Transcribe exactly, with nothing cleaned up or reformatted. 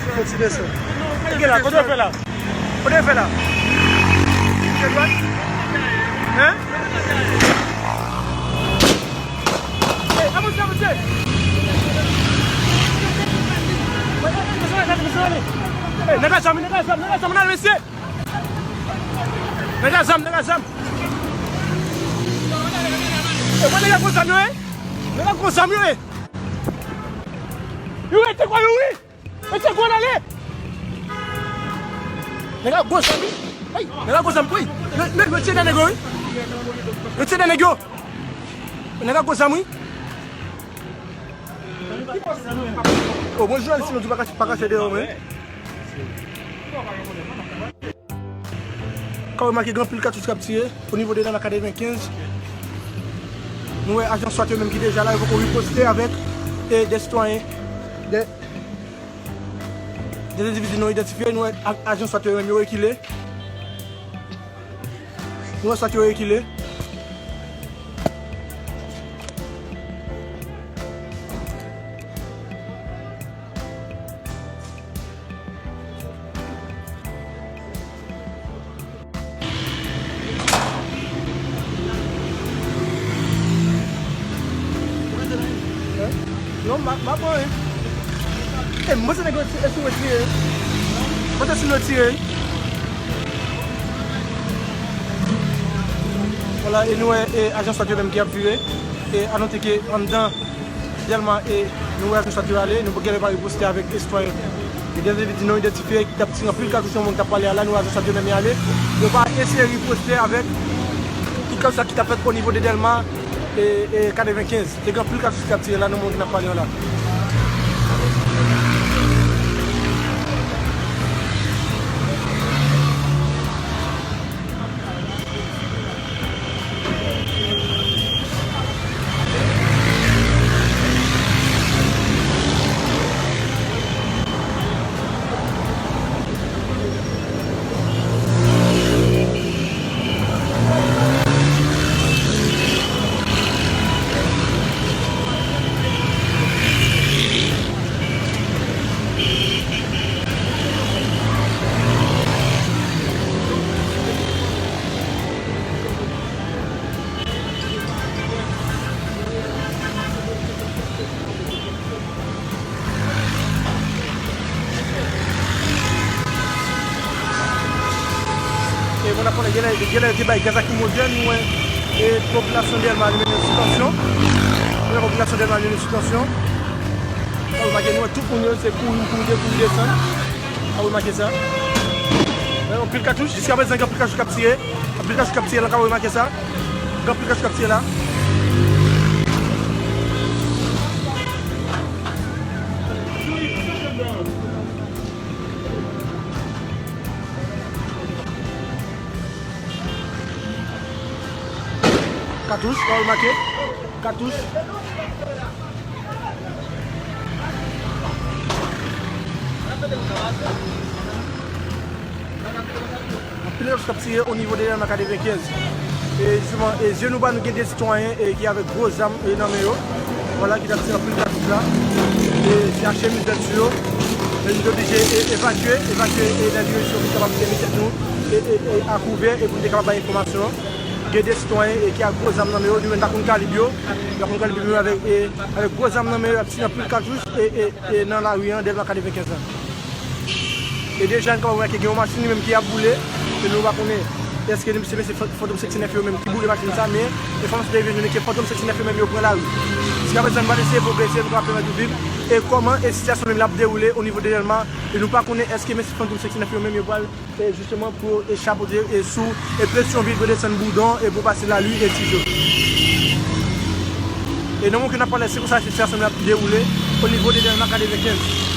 Fò ti desann. Kote w fè la? Kote w fè la? Kote dwat? Hein? Hey, avanse, avanse! Hey, nèg a zam, nèg a zam, nèg a zam, nèg a zam, mesye! Nèg a zam, nèg a zam! Hey, mwen nèg a gwo zam yo, eh! Nèg a gwo zam yo, eh! Yo rete kwa yo, wi! Mesye gwo ale! Nèg a gwo zam wi! Ay! Nèg a gwo zam wi! Yo, yo, yo tire nèg yo wi! Yo tire nèg yo! Nèg a gwo zam wi! O, bon jounalis, sinon tou pa kache, pa kache deyò mwen. Ka remake gen anpil katouch k ap tire o nivo de Dèlma katrevenkenz. Nou wè ajan swat yo menm ki deja la, yo poko riposte avèk, e, de sitwayen, de, de endividi non idantifye. Nou wè a-, ajan swat yo menm yo rekile. Nou wè swat yo rekile. Non, m pa, m pa pran anyen. E, m panse nèg yo ti-, e sou mwen tire. M panse sou mwen tire. Vwala, e nou wè, e, ajan swat yo menm ki ap vire. E, a note ke anndan Dèlma, e, nou wè ajan swat yo ale, nou genlè pa riposte avèk sitwayen. E de endividi non idantifye ki t ap tire anpil katouch nan moman ki t ap pale a la, nou wè ajan swat yo menm y ale. Yo pa eseye riposte avèk tout katouch sa ki t ap fèt o nivo de Dèlma, e, e, katrevenkenz. Te gen anpil katouch ki t ap tire la nan moman ki n ap pale a la. E moun ap konnen genlè, genlè yo te bay gaz lakrimojèn, nou wè, e, popilasyon Dèlma li mennen sou tansyon. Nou wè popilasyon Dèlma li mennen sou tansyon. Sa w remake, nou wè tout moun yo se kouri, kouri, kouri desann. Sa w remake sa. Wè, anpil katouch, jiskaprezan gen anpil katouch k ap tire. Anpil katouch k ap tire la, ka remake sa. Gen anpil katouch k ap tire la. Katouch, ka remake. Katouch. Anpil katouch k ap tire o nivo de Dèlma katrevenkenz. E jisteman, e zye nou ba nou gen de sitwayen, e, ki avèk gwo zam, e, nan men yo. Vwala, ki t ap tire anpil katouch la. E se ak chemiz vèt sou yo. E nou te oblije, e, evakye, evakye, e, nan direksyon pou n kapab kenbe tèt nou, e, e, e, a kouvè, e pou n te kapab bay enfòmasyon. Gen de sitwayen, e, ki ak gwo zam nan men yo, nou menm n pa konn kalib yo. Nou pa konn kalib yo, men avèk, e, avèk gwo zam nan men yo, y ap tire anpil katouch, e, e, e nan lari a, Dèlma katrevenkenz la. E deja, n kapab wè ke gen yon machin li menm ki ap boule, e nou pa konnen èske se mesye Fan-, Fantom senksan nèf yo menm ki boule machin sa, men enfòmasyon te rive nou ke Fantom senksan nèf yo menm yo pran lari. Jiskaprezan, n pral eseye pwogrese, nou kapab pèmèt ou viv, e kòman, e sitiyasyon menm l ap dewoule o nivo de Dèlma, e nou pa konnen èske mesye Fantom senksan nèf yo menm yo pral e jisteman pou, e, chapote, e, sou, e, Petyonvil pou desann Boudon, e pou pase Lali e Tijo. E nan moman ke n ap pale, se konsa sitiyasyon nan ap dewoule o nivo de Dèlma katrevenkenz.